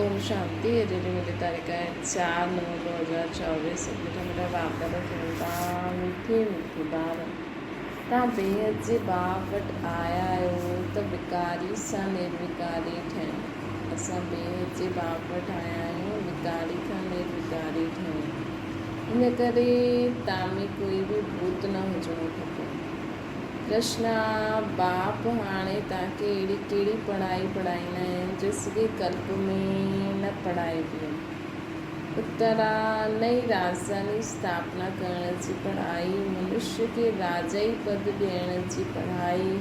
اوم شانتي اڄ جي منهنجي تاريخ آهي 4/9/2024 مٺا مٺا باپ دادا چون ٿا مٺي مٺي ٻار تان بيحد جي باپ وٽ آيا آهيو ته وڪاري سان نروڪاري ٺهڻ اسان بيحد جي باپ وٽ آيا آهيون وڪاري کان نروڪاري ٺهڻ ان ڪري تان ۾ ڪوئي به ڀوت نه هجڻو کپي. ڪرشنا، باپ هاڻي توهان کي اهڙي ڪهڙي پڙهائي پڙهائيندا آهن جو سڄي ڪلپ ۾ نه پڙهائبي آهي. اترا، نئين راڄڌاني اسٿاپنا ڪرڻ جي پڙهائي، منشيه کي راجائي پد ڏيڻ جي پڙهائي،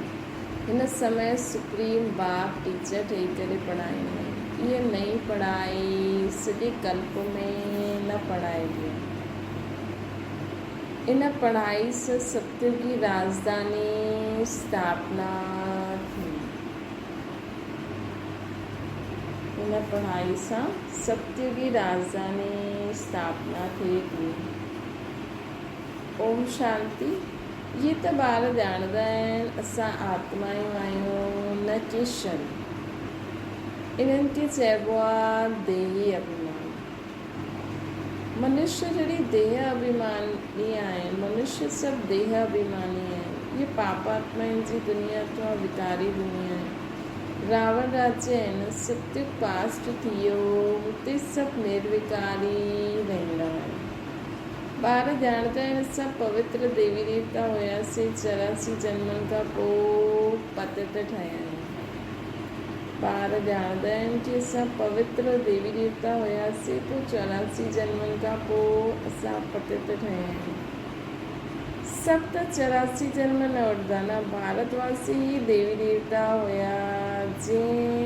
هن سمي سپريم باپ ٽيچر ٺهي ڪري پڙهائيندا آهن. اها نئين پڙهائي سڄي ڪلپ ۾ نه پڙهائبي آهي. ان پڙهائي سان ستيوگي راڄڌاني اسٿاپنا ٿي. ان پڙهائي سان ستيوگي راڄڌاني اسٿاپنا ٿئي ٿي. اوم شانتي. اهي ته ٻار ڄاڻندا آهن اسان آتمايون آهيون نه ڪي شرير. انهن کي چئبو آهي ديهي اڀيمان. منشيه جهڙي ديهه اڀيماني آهن، منشيه سڀ ديهه اڀيماني آهن. هيء پاپاتمائن جي دنيا اٿوا وڪاري دنيا آهي. راوڻ راجيه آهي نه، ستيوگ پاسٽ ٿي ويو، هتي سڀ نروڪاري رهندا آهن. ٻار ڄاڻندا آهن اسان پوتر ديوي ديوتا هياسين، 84 جنمن کان پوء پتت ٺهيا آهيون. ٻار ڄاڻندا آهن ڪي اسان پوتر ديوي ديوتا هياسين پوء 84 جنمن کان پوء اسان پتت ٺهيا آهيون. سڀ ته 84 جنم نه وٺندا نه. ڀارت واسي ئي ديوي ديوتا هيا جنهن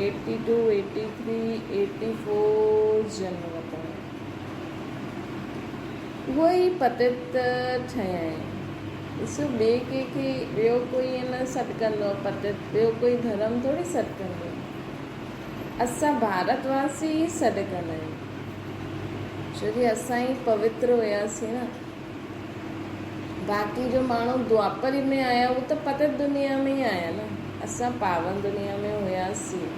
eighty two, eighty three, eighty four جنم ورتا هيا. اهي ئي پتت ٺهيا آهن. ڏسو ٻئي ڪنهن کي ٻيو ڪوئي ائين نه سڏ ڪندو آهي پتت، ٻيو ڪوئي ڌرم ٿوري سڏ ڪندو آهي. اسان ڀارت واسي ئي سڏ ڪندا آهيون. ڇو جي اسان ئي پوتر هياسين نه. باقي جو ماڻهو دوآپر ۾ آيا هو ته پتت دنيا ۾ ئي آيا نه. اسان پاون دنيا ۾ هياسين.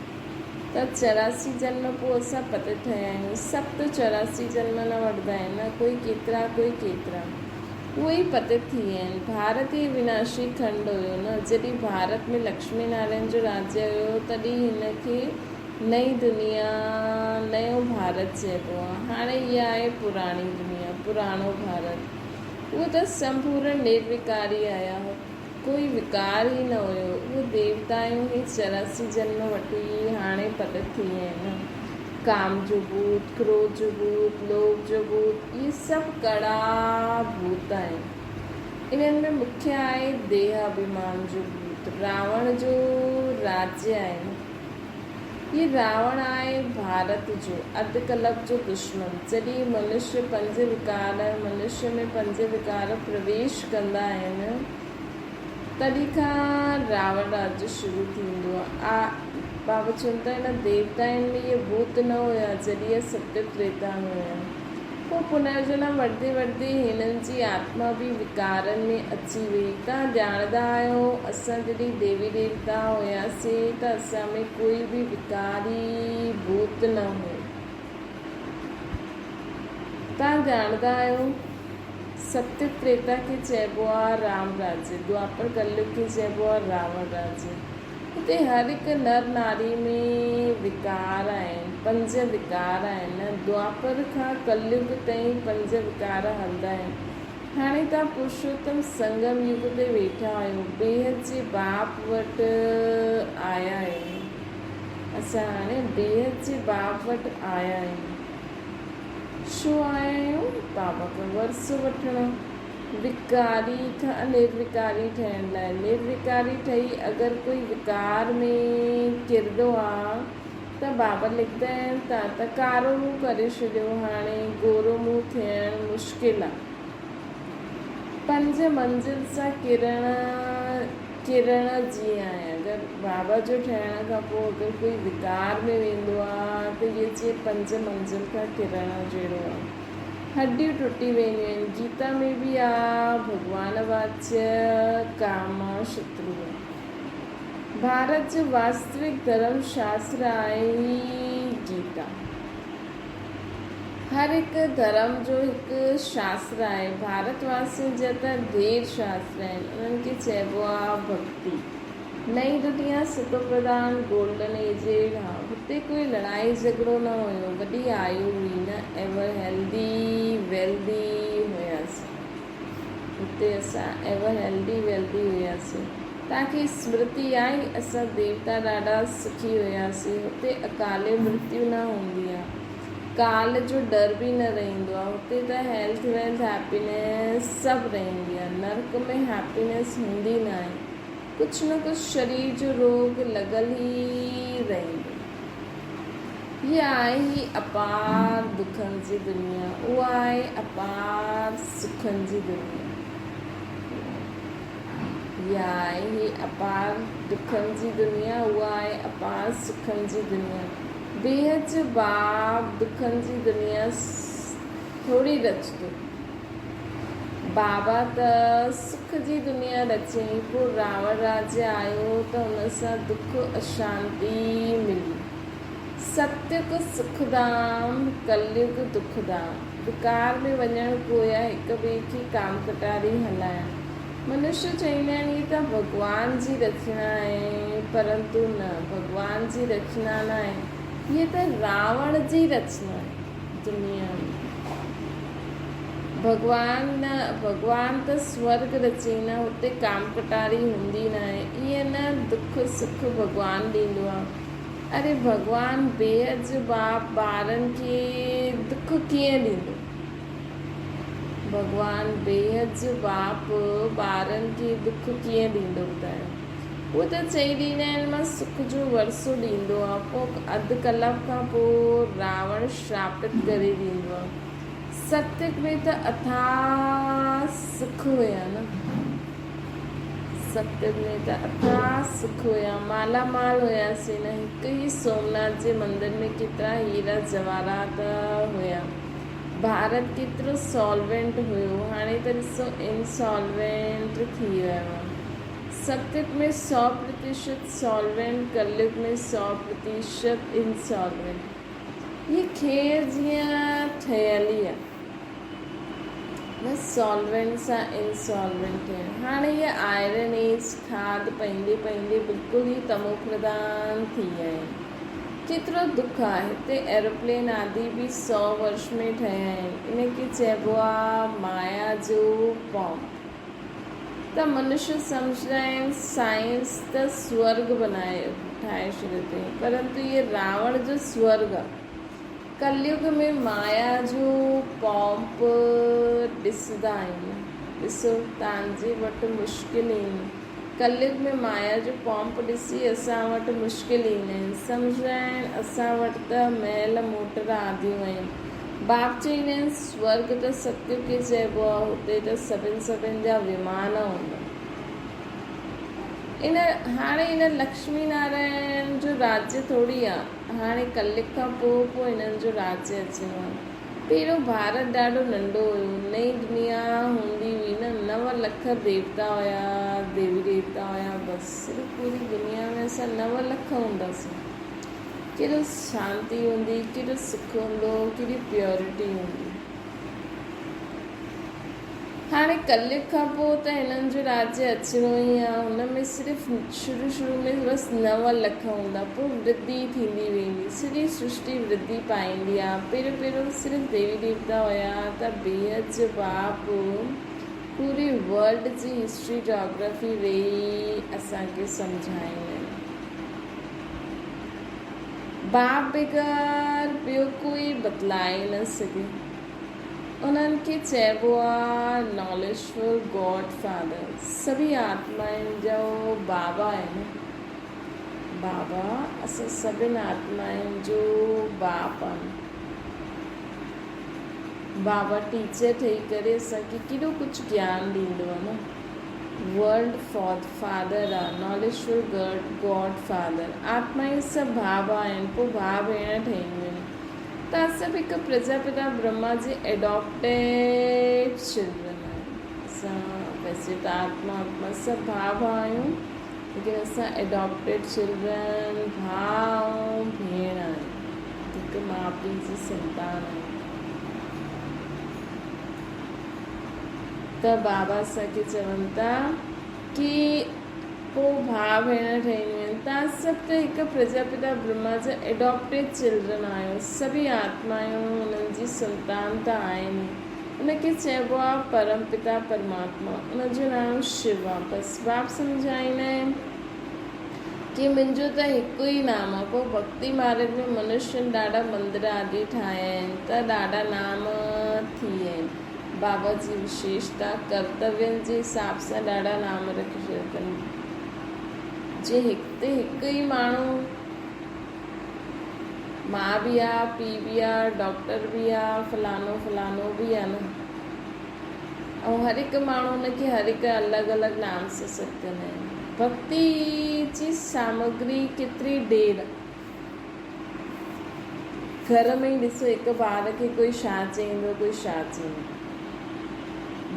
ته 84 جنم پوء اسان پتت ٺهيا آهيون. سڀ ته 84 جنم نه وٺندا آهن نه، ڪوئي ڪيترا ڪوئي ڪيترا. اهي ئي پتت ٿي ويا آهن. ڀارت ئي وناشي کنڊ هيو نه. جڏهن ڀارت ۾ لڪشمي نارائڻ جو راجيه هيو تڏهن هن کي نئين دنيا، نيو ڀارت چئبو آهي. هاڻي اها آهي پراڻي دنيا، پراڻو ڀارت. اهو ته سمپورڻ نروڪاري آيا هو. ڪوئي وڪار ئي نه هيو. اهي ديوتائون هي 84 جنم وٺي هاڻي پتت ٿي آهن. ڪام جو ڀوت، ڪروڌ جو ڀوت، لوڀ جو ڀوت، اهي سڀ ڪڙا ڀوت آهن. انهن ۾ مکيه آهي ديهه اڀيمان جو ڀوت. راوڻ جو راجيه آهي نه. هي راوڻ آهي ڀارت جو اڌ ڪلپ جو دشمن. جڏهن منشيه پنج وڪار، منشيه ۾ پنج وڪار پرويش ڪندا آهن، تڏهن کان راوڻ راڄ شروع ٿيندو آهي. بابا چون ٿا هن ديوتائن ۾ اهي ڀوت نه هيا جڏهن اهي ستيت تريتا ۾ هيا. پوء پنرجنم وٺندي وٺندي هنن جي آتما به وڪارن ۾ اچي وئي. توهان ڄاڻندا آهيو، اسان جڏهن ديوي ديوتا هياسين ته اسان ۾ ڪوئي به وڪاري ڀوت نه هو. توهان ڄاڻندا آهيو، ستيت تريتا کي چئبو آهي رام راجيه، دوآپر ڪليگ کي چئبو آهي راوڻ راجيه. هتي هر هڪ نر ناري ۾ وڪار آهن، پنج وڪار آهن. دوآپر کان ڪليگ تائين پنج وڪار هلندا آهن. هاڻي توهان پرشوتم سنگم يگ تي ويٺا آهيو، بيحد جي باپ وٽ آيا آهيو. اسان هاڻي بيحد جي باپ وٽ آيا آهيون. ڇو آيا آهيون؟ بابا کان ورثو وٺڻ. وڪاري کان نروڪاري ٺهڻ لاء. نروڪاري ٺهي اگر ڪوئي وڪار ۾ ڪرندو آ ته بابا لکندا آهن ته ته ڪارو منهن ڪري ڇڏيو هاڻي گورو منهن ٿيڻ مشڪل آ. پنج منزل سان ڪرڻ ڪرڻ جيئن آهي اگر بابا جو ٺهڻ کان پوء اگر ڪوئي وڪار ۾ ويندو آ ته اهي جيئن پنج منزل کان ڪرڻ جهڙو آ. هڏيون ٽٽي وينديون آهن. گيتا ۾ به آ ڀڳوان واچ ڪام شترو. ڀارت جو واستوڪ ڌرم شاستر آهي هي گيتا. هر هڪ ڌرم جو هڪ شاستر آهي. ڀارت واسين جا ته ڍير شاستر آهن. انهن کي چئبو آ ڀڳتي. نئين دنيا ستوپرڌان گولڊن ايجيڊ ها. هتي ڪوئي لڙائي جهڳڙو نه هيو. وڏي آيو هئي نه ايور هيلدي ويلدي هياسين. هتي اسان ايور هيلدي ويلدي هياسين. توهان کي سمرتي آهي اسان ديوتا ڏاڍا سکي هياسين. هتي اڪالي مرتيو نه هوندي آ. ڪال جو ڊر به نه رهندو آ. هتي ته هيلٿ ويلٿ هيپينيس سڀ رهندي آ. نرڪ ۾ هيپينيس هوندي ناهي. ڪجهه نه ڪجهه شرير جو روڳ لڳل ئي رهندو. هيء آهي ئي اپار دکن جي دنيا، اها آهي اپار سکن جي دنيا. هيء آهي ئي اپار دکن جي دنيا، اها آهي اپار سکن جي دنيا. بيحد جو باب دکن جي دنيا ٿوري رچندو. بابا ته سک جي دنيا رچيائين، پوء راوڻ راجا آيو ته ان سان دک اشانتي ملي. ستيگ سک ڌام، ڪليگ دک ڌام. وڪار ۾ وڃڻ گويا هڪ ٻئي کي ڪام ڪٽاري هلائڻ. منشي چئيندا آهن هي ته ڀڳوان جي رچنا آهي، پرنتو نه، ڀڳوان جي رچنا ناهي، هيء ته راوڻ جي رچنا آهي. دنيا ۾ ڀڳوان نه ڀڳوان ته سورڳ رچي نه هتي ڪام ڪٽاري هوندي ناهي ائين نه دک سک ڀڳوان ڏيندو آ اري ڀڳوان بيحد جو باپ ٻارن کي دک ڪيئن ڏيندو ڀڳوان بيحد جو باپ ٻارن کي دک ڪيئن ڏيندو ٻڌايو. هو ته چئي ڏيندا آهن مان سک جو ورثو ڏيندو آهيان پوء اڌ ڪلاڪ کان پوء راوڻ شراپت ڪري ڏيندو آهي. ستيگ ۾ ته اٿاهه سک هيا نه. ستيگ ۾ ته اٿاهه سک هيا. مالا مال هياسين نه. هڪ ئي سومناٿ جي مندر ۾ ڪيترا هيرا جواهرات هيا. ڀارت ڪيترو سالوينٽ هيو. هاڻي ته ڏسو انسالوينٽ ٿي ويو آهي. ستيگ ۾ 100% سالوينٽ، ڪليگ ۾ 100% انسالوينٽ. هي کير جيئن ٺهيل ئي آهي. نه سالوينٽ سان انسالوينٽ ٿيڻ. هاڻي هيء آئرن ايج کاڌ پئيندي پئيندي بلڪل ئي تمو پرڌان ٿي ويا آهن. ڪيترو دک آهي. هتي ايروپلين آدي به سئو ورش ۾ ٺهيا آهن. ان کي چئبو آهي مايا جو پونپ. ته منشي سمجهندا آهن سائنس ته سورڳ بنائي ٺاهي ڇڏيو اٿئي پرنتو هيء راوڻ جو سورڳ آ. ڪليگ ۾ مايا جو پونپ ڏسندا آهيون. ڏسو تانجي وٽ مشڪل ايندي. ڪليگ ۾ مايا جو پونپ ڏسي اسان وٽ مشڪل ايندا آهن. سمجهندا آهن اسان وٽ ته محل موٽر آديون آهن. باپ چئيندا آهن، سورڳ ته ستيو کي چئبو آهي، هتي ته سڀن سڀن جا ومان هوندا. ان هاڻي ان لڪشمي نارائڻ جو راجيه ٿوري آ، هاڻي ڪليگ کان پوء پوء انهن جو راجيه اچڻو آ. پهريون ڀارت ڏاڍو ننڍو هيو، نئين دنيا هوندي هئي نه، نو لک ديوتا هيا، ديوي ديوتا هيا، بس صرف پوري دنيا ۾ اسان نو لک هونداسين. ڪيڏو شانتي هوندي، ڪيڏو سک هوندو، ڪيڏي پيورٽي هوندي. هاڻي ڪليگ کان پوء ته هنن جو راجيه اچڻو ئي آ. هن ۾ صرف شروع شروع ۾ بس نو لک هوندا، پوء ورڌي ٿيندي ويندي. سڄي سرشٽي ورڌي پائيندي آ. پهريون پهريون صرف ديوي ديوتا هيا ته بيحد جو باپ پوري ورلڊ جي هسٽري جاگرافي ويهي اسان کي سمجهائيندا آهن. باپ بغير ٻيو ڪوئي بتلائي نه سگهي. انهن کي چئبو آ ناليجفل گاڊ فادر. سڀئي آتمائن جو بابا آهي نه. بابا اسان سڀن آتمائن جو باپ آهي. بابا ٽيچر ٺهي ڪري اسان کي ڪيڏو ڪجهه گيان ڏيندو آ نه. ورلڊ فادر آ، ناليجفل گاڊ فادر. آتمائون سڀ ڀاء ڀاء آهن، پوء ڀاء ڀيڻ ٺهينديون آهن. توهان سڀ هڪ پرجاپتا برهما جي ايڊاپٽيڊ چلڊرن آهيو. اسان ويسي ته آتما آتما سڀ ڀاء ڀاء آهيون، ليڪن اسان ايڊاپٽيڊ چلڊرن ڀاء ۽ ڀيڻ آهيون. هڪ ماء پيء جي سنتان آهيون. ته بابا اسان کي چون ٿا ڪي پوء ڀاء ڀيڻ ٺهنديون آهن. توهان سڀ ته هڪ پرجاپتا برهما جا ايڊاپٽيڊ چلڊرن آهيو. سڀئي آتمائون انهن جي سنتان ته آهن ئي. ان کي چئبو آهي پرم پتا پرماتما. ان جو نالو شو آهي. بس باپ سمجهائيندا آهن ڪي منهنجو ته هڪ ئي نام آهي. پوء ڀڳتي مارڳ ۾ منشين ڏاڍا مندر آدي ٺاهيا آهن ته ڏاڍا نام ٿي ويا آهن. بابا جي وشيشتا ڪرتوين جي حساب سان ڏاڍا نام رکي ڇڏيا اٿن. جي هڪ تي هڪ ئي ماڻهو ماء به آ، پيء به آ، ڊاڪٽر به آ، فلانو فلانو به آ نه. ۽ هر هڪ ماڻهو ان کي هر هڪ الڳ الڳ نام سان سڏ ڪندا آهن. ڀڳتي جي سامگري ڪيتري ڍير آ. گهر ۾ ئي ڏسو هڪ ٻار کي ڪوئي ڇا چئيندو ڪوئي ڇا چئيندو.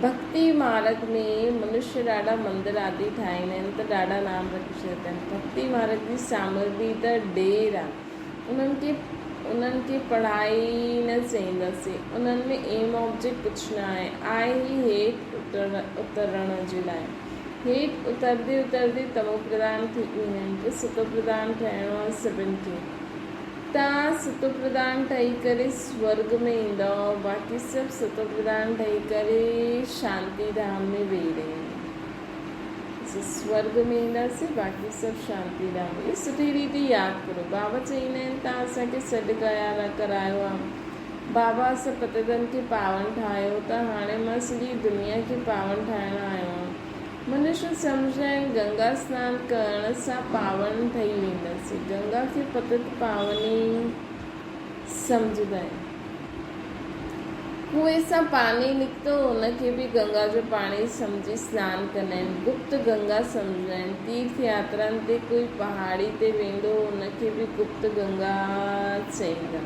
ڀڳتي مارڳ ۾ منشي ڏاڍا مندر آدي ٺاهيندا آهن ته ڏاڍا نام رکي ڇڏيندا آهن. ڀڳتي مارڳ جي سامگري ته ڍير آهي. انهن کي انهن کي پڙهائي نه چئينداسين. انهن ۾ ايم آبجيڪٽ ڪجهه نه آهي. آهي ئي هيٺ اترڻ جي لاء. هيٺ اترندي اترندي تمو پرڌان ٿي ويندا آهن. پوء ستو پرڌان ٺهڻو آهي سڀن کي. توهان ستو پرڌان ٺهي ڪري سورڳ ۾ ايندؤ، باقي سڀ ستو پرڌان ٺهي ڪري شانتي ڌام ۾ ويهي رهندا. اسين سورڳ ۾ اينداسين، باقي سڀ شانتي ڌام ۾. اهو سٺي ريت ياد ڪرو. بابا چئيندا آهن، توهان اسان کي سڏ ڪرايو آهي. بابا اسان پتيتن کي پاون ٺاهيو ته هاڻي مان سڄي دنيا کي پاون ٺاهڻ آيو آهيان. منشي سمجهندا آهن گنگا سنان ڪرڻ سان پاون ٺهي وينداسين. گنگا کي پتيت پاوني سمجهندا آهن. ڪوئي سان پاني نڪتو ان کي به گنگا جو پاڻي سمجهي سنان ڪندا آهن. گپت گنگا سمجهندا آهن. تيرٿ ياترائن تي ڪوئي پهاڙي تي ويندو ان کي به گپت گنگا چئيندا.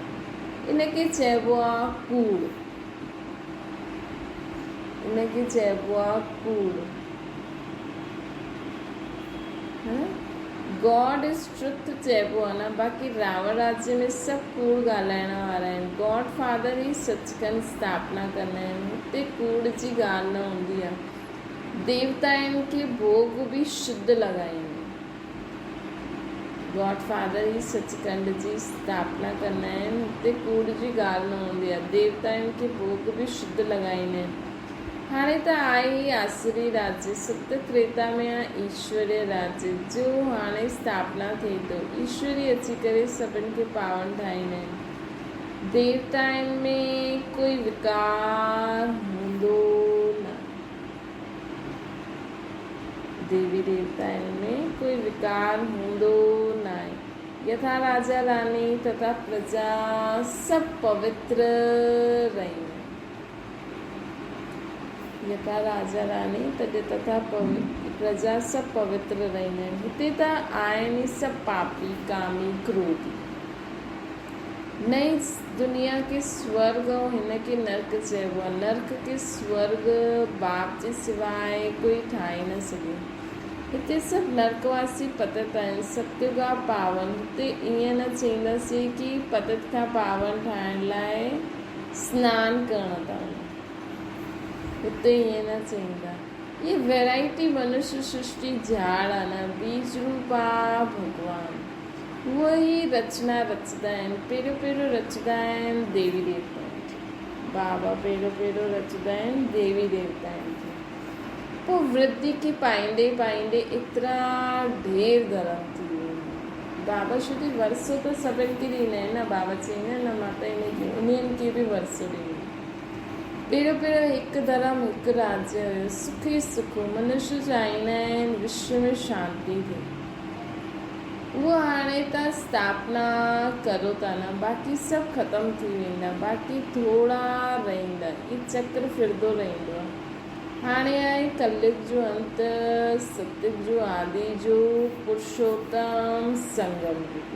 ان کي چئبو آ ڪوڙ. ان کي چئبو آ ڪوڙ. گاڊ از ٽروٿ چئبو آ نه باقي راوڻ راجيه ۾ سڀ ڪوڙ ڳالهائڻ وارا آهن. گاڊ فادر ئي سچ کن اسٿاپنا ڪندا آهن. هتي ڪوڙ جي ڳالهه نه هوندي آ. ديوتائن کي ڀوڳ به شڌ لڳائيندا آهن. گاڊ فادر ئي سچکنڊ جي اسٿاپنا ڪندا آهن. هتي ڪوڙ جي ڳالهه نه هوندي آهي. ديوتائن کي ڀوڳ به شڌ لڳائيندا آهن. هاڻي ته آهي ئي آسري راجيه، ست تريتا ۾ آهي ايشوريه راجيه، جو هاڻي اسٿاپنا ٿئي ٿو. ايشور ئي اچي ڪري سڀن کي پاون ٺاهيندا آهن. ديوتائن ۾ ڪوئي وڪار هوندو نه. ديوي ديوتائن ۾ ڪوئي وڪار هوندو ناهي. يٿا راجا راني تٿا پرجا سڀ پوتر رهندا. يٿا راجا راني تڏهن تٿا پرجا سڀ پوتر رهندا آهن. هتي ته آهن ئي سڀ پاپي، ڪامي، ڪروڌي. نئين دنيا کي سورڳ ۽ هن کي نرڪ چئبو آهي. نرڪ کي سورڳ باپ جي سواء ڪوئي ٺاهي نه سگهيو. هتي سڀ نرڪ واسي پتت آهن. ستيگ آ پاون. هتي ائين نه چئينداسين ڪي پتت کان پاون ٺاهڻ لاء سنان ڪرڻ ٿا وڃون. هتي ائين نه چئيندا. هي ويرائٽي منش سرشٽي جهاڙ آ نه، بيج روپ آ ڀڳوان. اهي ئي رچنا رچندا آهن. پهريون پهريون رچندا آهن ديوي ديوتائن کي. بابا پهريون پهريون رچندا آهن ديوي ديوتائن کي. پوء ورڌي کي پائيندي پائيندي ايترا ڍير ڌرم ٿي ويندا آهن. بابا شري ورثو ته سڀن کي ڏيندا آهن نه. بابا چئيندا آهن نه مان ته انهن کي انهن کي به ورثو ڏيندم. پهريون پهريون هڪ ڌرم هڪ راجيه هيو. سک ئي سک هو. منشي چاهيندا آهن وشو ۾ شانتي ٿئي. اهو هاڻي ته اسٿاپنا ڪرو ٿا نه، باقي سڀ ختم ٿي ويندا، باقي ٿورا رهندا، هي چڪر ڦرندو رهندو آهي. هاڻي آهي ڪليگ جو انت، ستيگ جو آدي جو پرشوتم سنگم يگ.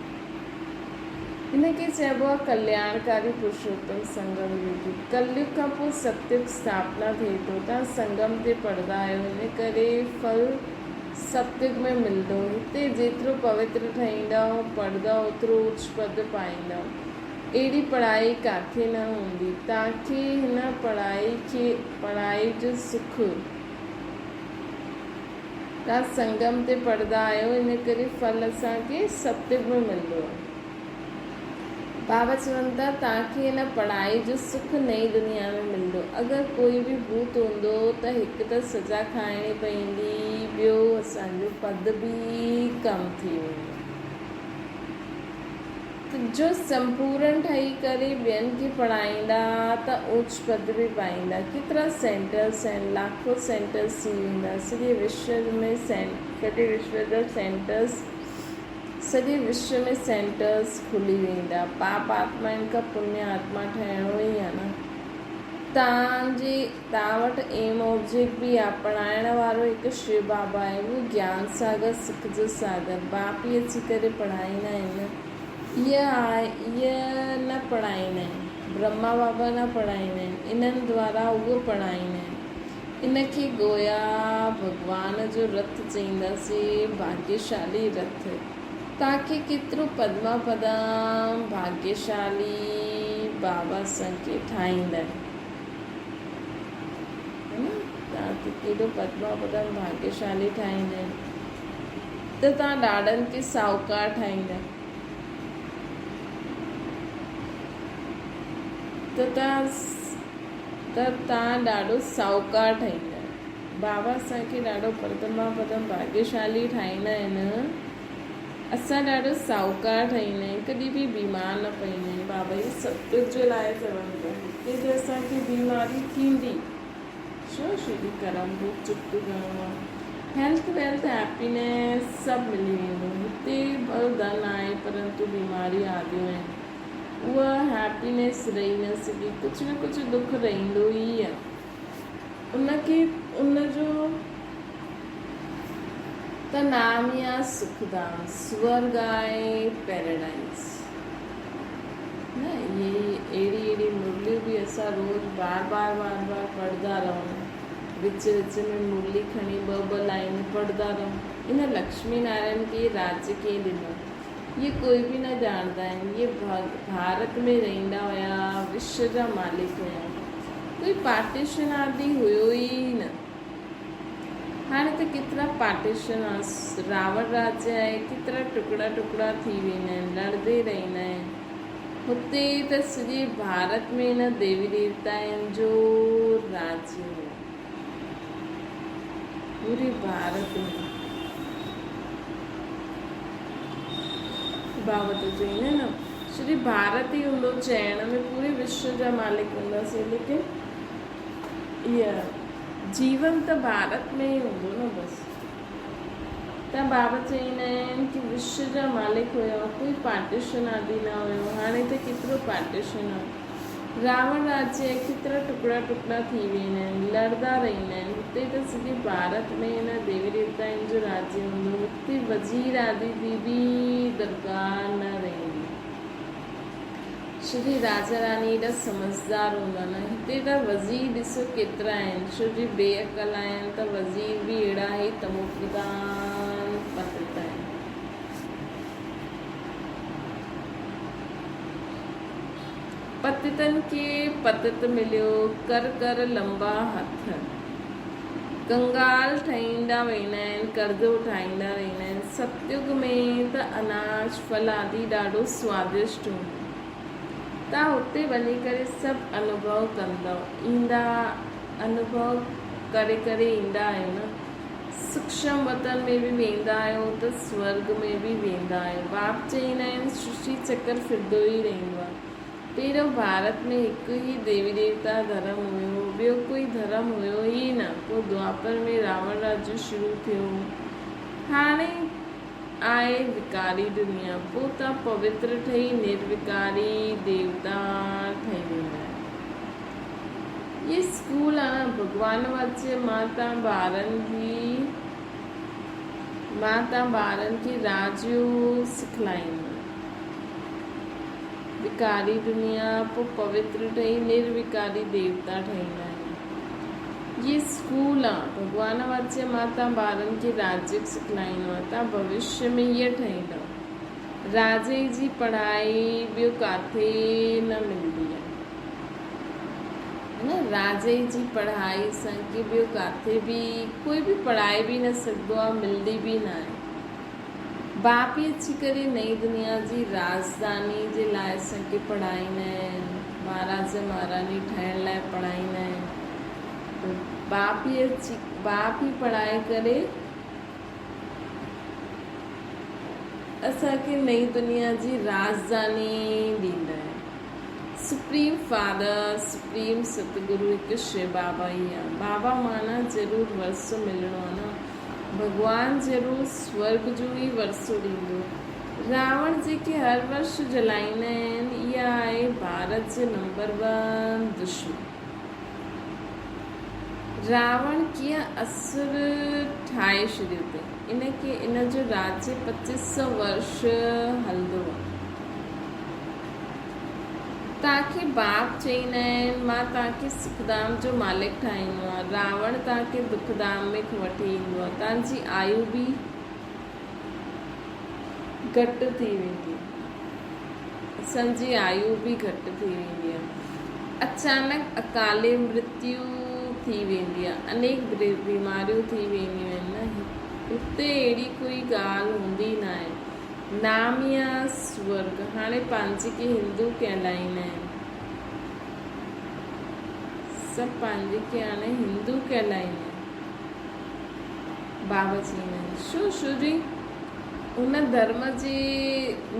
هن کي چئبو آهي ڪلياڻڪاري پرشوتم سنگم يگ. ڪليگ کان پوء ستيگ اسٿاپنا ٿئي ٿو. توهان سنگم تي پڙهندا آهيو، ان ڪري ڦل ستيگ ۾ ملندو. هتي جيترو پوتر ٺهيندؤ، پڙهندؤ، اوترو اچ پد پائيندؤ. اهڙي پڙهائي ڪاٿي نه هوندي. توهان کي هن پڙهائي کي پڙهائي جو سک. توهان سنگم تي پڙهندا آهيو ان ڪري ڦل اسان کي ستيگ ۾ ملندو آهي. بابا چون ٿا توهان کي هن پڙهائي جو سک نئين دنيا ۾ ملندو. اگر ڪوئي به ڀوت هوندو ته هڪ ته سزا کائڻي پوندي ٻيو اسان جو پد به ڪم ٿي ويندو. جو سمپورن ٺهي ڪري ٻين کي پڙهائيندا ته اوچ پد به پائيندا. ڪيترا سينٽرس آهن، لاکو سينٽرس ٿي ويندا. سڄي وشو ۾ سڄي وشو جا سينٽرس سڄي وشو ۾ سينٽرس کلي ويندا. پاپ آتمائن کان پڃ آتما ٺهڻو ئي آهي نه. تان جي توهان وٽ ايم آبجيڪٽ به آ، پڙهائڻ وارو هڪ شو بابا آهي، اهو گيان ساگر، سک جو ساگر، باپ ئي اچي ڪري پڙهائيندا آهن نه، اهي آهي، اهي نه پڙهائيندا آهن، برهما بابا نه پڙهائيندا آهن، انهن دوارا اهو پڙهائيندا آهن. ان کي گويا ڀڳوان جو رٿ چئينداسين، ڀاگيشالي رٿ. توهان کي ڪيترو پدما پدم ڀاگيشالي بابا اسان کي ٺاهيندا آهن. توهان کي ڪيڏو پدما پدم ڀاگيشالي ٺاهيندا آهن ته توهان ڏاڏن کي ساهوڪار ٺاهيندا ته توهان ته توهان ڏاڍو ساهوڪار ٺاهيندا. بابا اسان کي ڏاڍو پدما پدم ڀاگيشالي ٺاهيندا آهن. اسان ڏاڍو ساهوڪار ٺهيندا آهيون ڪڏهن به بيمار نه پئيندا آهيون بابا هي ستيگ جي لاء چون ٿا هتي ته اسان کي بيماري ٿيندي ڇو ڇو جي ڪرم ڀوڳ چڪتو ڪرڻو آهي هيلٿ ويلٿ هيپينيس سڀ ملي ويندو هتي ڀل ڌن آهي پرنتو بيماري آديون آهن اها هيپينيس رهي نه سگهي ڪجهه نه ڪجهه دک رهندو ئي آهي ان کي ان جو ته نام ئي آ سک ڌام، سورڳ آهي پيراڊائيز. نه اهي ئي اهڙي اهڙي مرليون به اسان روز بار بار بار بار پڙهندا رهون. وچ وچ ۾ مرلي کڻي ٻه ٻه لائينون پڙهندا رهون. ان لڪشمي نارائڻ کي اهي راڄ ڪنهن ڏنو؟ اهي ڪوئي به نه ڄاڻندا آهن. اهي ڀارت ۾ رهندا هيا، وشو جا مالڪ هيا. ڪوئي پارٽيشن آدي هيو ئي نه. هاڻي ته ڪيترا پارٽيشن آ، راوڻ راجيه آهي، ڪيترا ٽڪڙا ٽڪڙا ٿي ويندا آهن، لڙندي رهندا آهن. هتي ته سڄي ڀارت ۾ ان ديوي ديوتائن جو راجيه هو. پوري ڀارت ۾. بابت چئين نه سڄي ڀارت ئي هوندو چئڻ ۾ پوري وشو جا مالڪ هونداسين ليڪن اها جيون ته ڀارت ۾ ئي هوندو نه بس ته بابا چئيندا آهن ڪي وشو جا مالڪ هيا ڪوئي پارٽيشن آدي نه هيو هاڻي ته ڪيترو پارٽيشن آ راوڻ راجيه ڪيترا ٽڪڙا ٽڪڙا ٿي ويندا آهن لڙدا رهندا آهن هتي ته سڄي ڀارت ۾ هن ديوي ديوتائن جو راجيه هوندو هتي وزير آدي جي به درڪار نه رهندي. شري راجا راڻي ايڏا سمجهدار هوندا نه هتي ته وزير ڏسو ڪيترا آهن ڇو جي بي عقل آهن ته وزير به اهڙا ئي تموپرڌان پتت آهن. پتتن کي پتت مليو ڪر ڪر لنبا هٿ. ڪنگال ٺهيندا ويندا آهن، قرض اٺائيندا رهندا آهن. ستيگ ۾ ته اناج، ڦل آدي ڏاڍو سوادشٽ هوندو. توهان اتي وڃي ڪري سڀ انوڀو ڪندؤ. ايندا انوڀو ڪري ڪري ايندا آهيو نه. سوڪشم وطن ۾ به ويندا آهيو ته سورڳ ۾ به ويندا آهيو. باپ چئيندا آهن سرشٽي چڪر ڦرندو ئي رهندو آهي. پهريون ڀارت ۾ هڪ ئي ديوي ديوتا ڌرم هيو، ٻيو ڪوئي ڌرم هيو ئي نه. پوء دوآپر ۾ راوڻ راجيه شروع ٿيو. هاڻي آهي وڪاري دنيا. پوء توهان پوتر ٺهي نروڪاري ديوتا ٺهي ويندا آهيو. هي اسڪول آ نه ڀڳوان واچي مان توهان ٻارن کي مان توهان ٻارن کي راجيوگ سکلائيندم. وڪاري دنيا پوء پوتر ٺهي نروڪاري ديوتا ٺهيندا آهن. هي اسڪول آ ڀڳوان واچي مان توهان ٻارن کي راجيوگ سکلائيندو آهيان. توهان ڀوشيه ۾ هيء ٺهيندؤ. راجي جي پڙهائي ٻيو ڪاٿي نه ملندي آهي. نه راجي جي پڙهائي اسان کي ٻيو ڪاٿي به ڪوئي به پڙهائي به نه سگهندو آهي ملندي به نه آهي. باپ ئي اچي ڪري نئين دنيا جي راڄڌاني جي لاء اسان کي پڙهائيندا آهن، مهاراج مهاراڻي ٺاهڻ لاء پڙهائيندا آهن. باپ ئي اچي باپ ئي پڙهائي ڪري اسان کي نئين دنيا جي راڄڌاني ڏيندا آهن. سپريم فادر، سپريم ستگرو هڪ شو بابا ئي آ. بابا معنيٰ ضرور ورثو ملڻو آ نه. ڀڳوان ضرور سورڳ جو ئي ورثو ڏيندو. راوڻ جيڪي هر ورش جلائيندا آهن، اها آهي ڀارت جو نمبر ون دشمن. راوڻ ڪيئن اسر ٺاهي ڇڏيو اٿئي. ان کي ان جو راجيه پچيس سؤ ورش هلندو آهي. توهان کي باپ چئيندا آهن، مان توهان کي سکڌام جو مالڪ ٺاهيندو آهيان. راوڻ توهان کي دکڌام ۾ وٺي ايندو آهي. توهان جي آيو به گهٽ ٿي ويندي. اسان جي آيو به گهٽ ٿي ويندي آهي. اچانڪ اڪالي مرتيو ٿي ويندي آهي. انيڪ بيماريون ٿي وينديون آهن نه. هتي اهڙي ڪوئي ڳالهه هوندي ناهي. نام يا سورڳ هاڻي پنهنجي کي هندو ڪهلائيندا آهن. سڀ پنهنجي کي هاڻي هندو ڪهلائيندا آهن. بابا چئيندا آهن شو شو جي هن ڌرم جي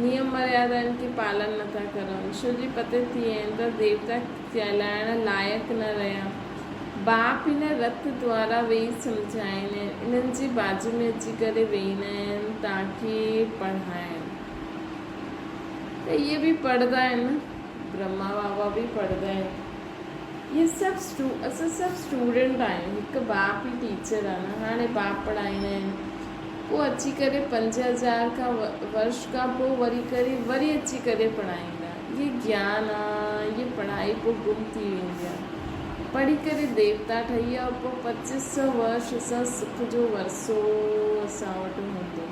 نيم مريادائن کي پالن نٿا ڪرن شو جي پتي ٿي ويا آهن ته ديوتا چهلائڻ لائق نه رهيا. باپ هن رٿ دوارا ويهي سمجهائين آهن انهن جي بازو ۾ اچي ڪري ويهندا آهن تاڪي پڙهائين ته اهي به پڙهندا آهن نه برهما بابا به پڙهندا آهن. اهي سڀ اسٽو اسان سڀ اسٽوڊنٽ آهيون هڪ باپ ئي ٽيچر آهي نه هاڻي باپ پڙهائيندا آهن پوء اچي ڪري 5000 کان ورش کان پوء وري ڪري وري اچي ڪري پڙهائيندا اهي گيان آ اهي پڙهائي پوء گم ٿي ويندي آ پڙهي ڪري ديوتا ٺهي ويا پوء پچيس سو ورش اسان سک جو ورثو اسان وٽ هوندو.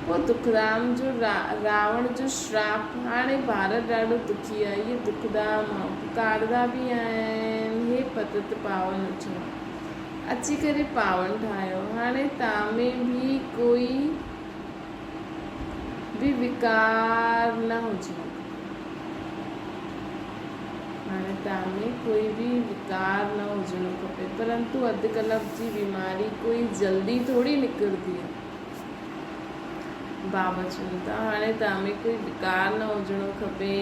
پوء دکڌام جو راوڻ جو شراپ، هاڻي ڀارت ڏاڍو دکي آهي، اهي دکڌام آ، پڪارندا به آهن، هي پتت پاون اچو، اچي ڪري پاون ٺاهيو، هاڻي توهان ۾ به ڪوئي به وڪار نه هجڻو کپي، هاڻي توهان ۾ ڪوئي به وڪار نه هجڻو کپي، پرنتو اڌ ڪلپ جي بيماري ڪوئي جلدي ٿوري نڪرندي آهي. بابا چون ٿا، هاڻي توهان ۾ ڪوئي وڪار نه هجڻو کپي،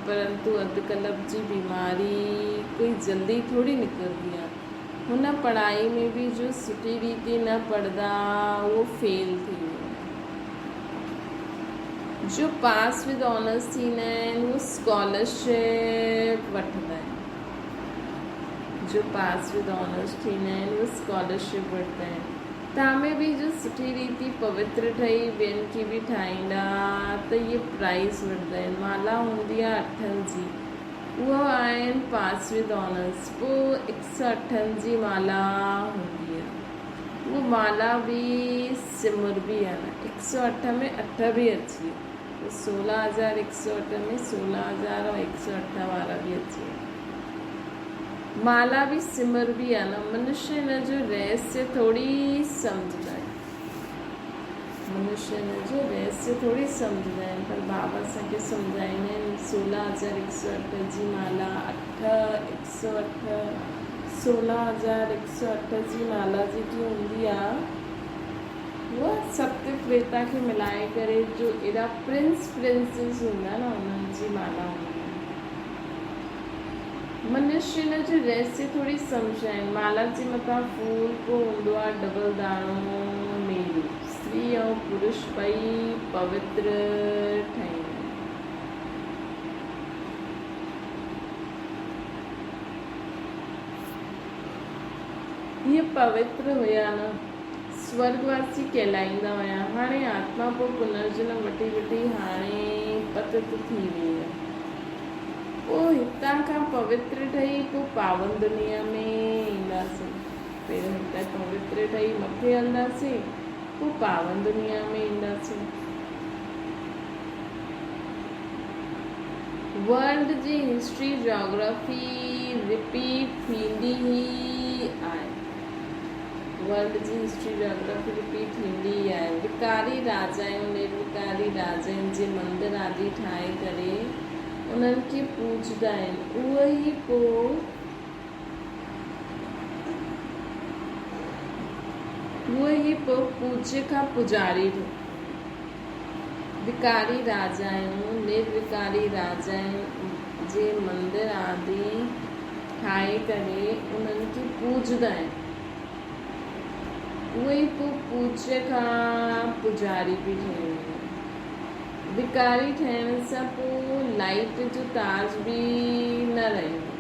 پرنتو اڌ ڪلپ جي بيماري ڪوئي جلدي ٿوري نڪرندي آهي. هن پڙهائي ۾ به جو سٺي ريتي نه پڙهندا اهو فيل ٿي ويندا آهن. جو پاس ود آنرس ٿيندا آهن اهو اسڪالرشپ وٺندا آهن. جو پاس ود آنرس ٿيندا آهن اهو اسڪالرشپ وٺندا آهن. توهان ۾ به جو سٺي ريتي پوتر ٺهي ٻين کي به ٺاهيندا ته اهي پرائيز وٺندا آهن. مالا هوندي آهي اٺن جي اهو آهن پاس ود آنرس پوء هڪ سئو اٺن جي مالا هوندي آهي اهو مالا به سمربي آهي نه هڪ سئو اٺ ۾ اٺ به اچي ويا پوء 16108 ۾ 16108 وارا به اچي ويا. مالا به سمربي آ نه. منشي ان جو رهسيه ٿوري سمجهندا آهن. منشي ان جو رهسيه ٿوري سمجهندا آهن پر بابا اسان کي سمجهائيندا آهن 16108 جي مالا اٺ هڪ سؤ اٺ 16108 جي مالا جيڪي هوندي آ اها ست تريتا کي ملائي ڪري جو ايڏا پرنس پرنسز هوندا نه انهن جي مالا هوندي آ. منشي ان جو رهسيه ٿوري سمجهائين. مالا جي مٿان ڦول ڪو هوندو آ ڊبل داڻو ميرو. استري ۽ پرش ٻئي پوتر ٺهيندا آهن. هيء پوتر هيا نه، سورڳ واسي ڪهلائيندا هيا. هاڻي آتما پوء پنرجنم وٺي وٺي هاڻي پتت ٿي ويئي آهي. پوء هتان کان پوتر ٺهي پوء پاون دنيا ۾ اينداسين. پهريون هتان پوتر ٺهي مٿي هلنداسين، پوء پاون دنيا ۾ اينداسين. ورلڊ جي هسٽري جاگرافي رپيٽ ٿيندي ئي آهي. ورلڊ جي هسٽري جاگرافي رپيٽ ٿيندي ئي آهي. وڪاري راجائون نروڪاري راجائن جي مندر آدي ٺاهي ڪري انهن کي پوڄندا آهن. اهو ئي پوء اهو ئي پوء پوڄ کان پوڄاري ٿو. وڪاري راجائون، نروڪاري راجائن جي مندر آدي ٺاهي ڪري انهن کي پوڄندا آهن. اهي ئي پوء پوڄ کان پوڄاري به ٺهي ويندا آهن. وڪاري ٺهڻ سان پوء لائيٽ جو تاج به نه رهندو.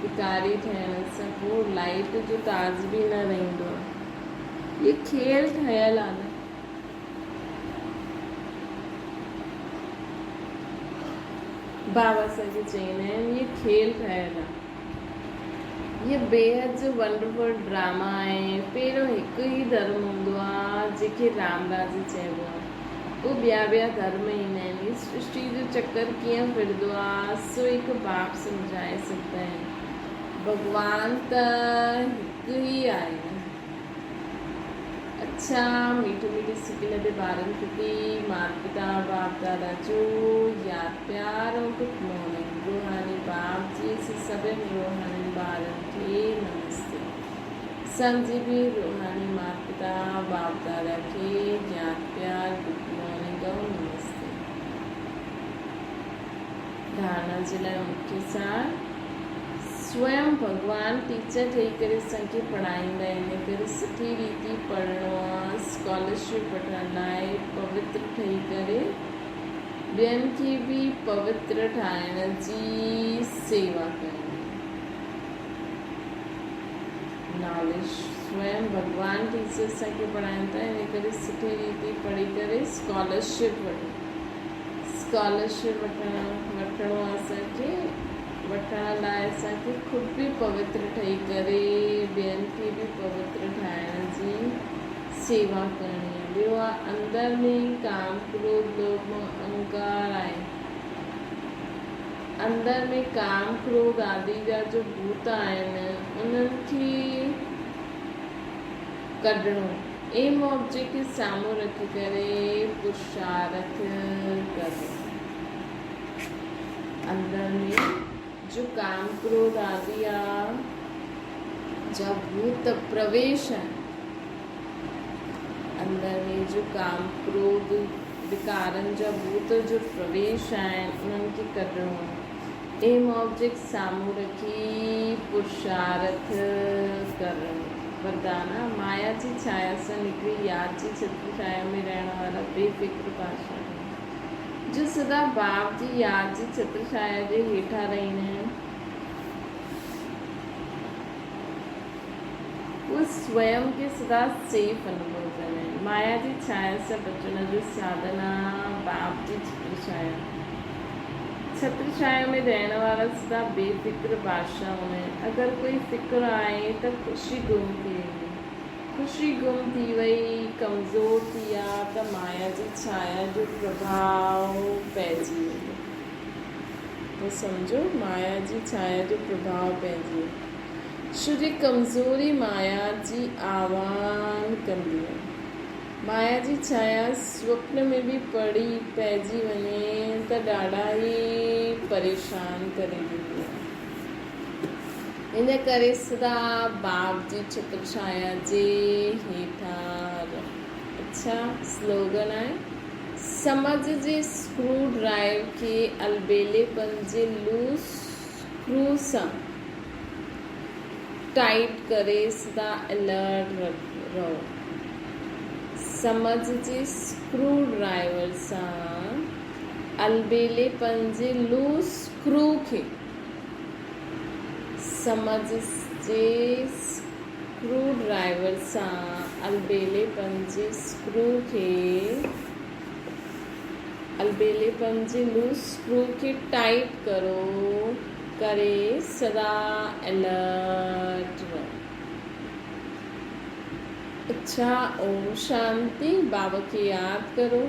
وڪاري ٺهڻ سان پوء لائيٽ جو تاج به نه رهندو آهي. هي کيل ٺهيل آ نه. بابا اسان کي چئيندا آهن هي کيل ٺهيل آ. هي بيحد جو ونڊرفل ڊراما آهي. پهريون هڪ ئي ڌرم هوندو آ جنهن کي رام راج چئبو آ. پوء ٻيا ٻيا ڌرم ايندا آهن. هي سرشٽي جو چڪر ڪيئن ڦرندو آ سو هڪ باپ سمجهائي سگهندا آهن. ڀڳوان ته هڪ ئي آهي نه. اڇا ميٺي ميٺي سڪي لڌي ٻارن پرتي مات پتا باپ دادا جو ياد پيار ۽ گڊ مارننگ روحاني باپ جي اسين سڀن روحانين ٻارن کي نمستي اسان جي به روحاني مات پتا باپ دادا کي ياد پيار گڊ مارننگ ۽ نمستي ڌارڻا جي لاء مکيه سار سويم ڀڳوان ٽيچر ٺهي ڪري اسان کي پڙهائيندا آهن ان ڪري سٺي ريتي پڙهڻو آ اسڪالرشپ وٺڻ لاء پوتر ٺهي ڪري ٻين کي به پوتر ٺاهڻ جي سيوا ڪرڻي ناليج سويم ڀڳوان ٽيچر اسان کي پڙهائين ٿا ان ڪري سٺي ريتي پڙهي ڪري اسڪالرشپ وٺو اسڪالرشپ وٺڻ وٺڻو آ اسان کي وٺڻ لاء اسان کي خود به پوتر ٺهي ڪري ٻين کي به پوتر ٺاهڻ جي سيوا ڪرڻي آ ٻيو آ اندر ۾ ڪام ڪروڌ لوڀ موه اهنڪار آهي اندر ۾ ڪام ڪروڌ آدي جا جو ڀوت آهن انهن کي ڪڍڻو ايم آبجيڪٽ کي سامهون رکي ڪري پرشارٿ ڪرڻو. اندر ۾ جو ڪام ڪروڌ آدي آ جا ڀوت پرويش آهن. اندر ۾ جو ڪام ڪروڌ وڪارن جا ڀوت جو پرويش آهن انهن کي ڪڍڻو. ايم آبجيڪٽ سامهون رکي پرشارٿ ڪرڻ. وردانا، مايا جي ڇايا سان نڪري ياد جي ڇتر ڇايا ۾ رهڻ وارا بي فڪر بادشاهه آهن، جو سدا باپ جي ياد جي ڇتر ڇايا جي هيٺان رهندا آهن. اهي سويم کي سدا سيف انوڀو ڪندا آهن. مايا جي ڇايا سان بچڻ جو ساڌن آ باپ جي ڇتر ڇايا. ڇتر ڇايا ۾ رهڻ وارا سدا بي فڪر بادشاهه هوندا آهن. اگر ڪوئي فڪر آهي ته خوشي گم ٿي ويندي. خوشي گم ٿي وئي، ڪمزور ٿي ويا ته مايا جي ڇايا جو پرڀاء پئجي ويندو. ته سمجهو مايا جي ڇايا جو پرڀاء پئجي ويو. شري ڪمزوري مايا جي آوان ڪندي آهي. مايا جي ڇايا سوپن ۾ به پڙي پئجي وڃي ته ڏاڍا ئي پريشان ڪري ڏيندي آهي. ان ڪري سدا باپ جي ڇتر ڇايا جي هيٺان رهو. اڇا سلوگن آهي سمجهه جي اسڪرو ڊرائيو کي البيلي پن جي لوس اسڪرو سان ٽائيٽ ڪري سدا الرٽ رهو. سمجهه جي اسڪرو ڊرائيور سان البيلي پن جي لوس اسڪرو کي سمجهه جي اسڪرو ڊرائيور سان البيلي پن جي اسڪرو کي البيلي پن جي لوس اسڪرو کي ٽائيٽ ڪرو ڪري سدا الرٽ رهو. اڇا اوم شانتي بابا کي ياد ڪرو.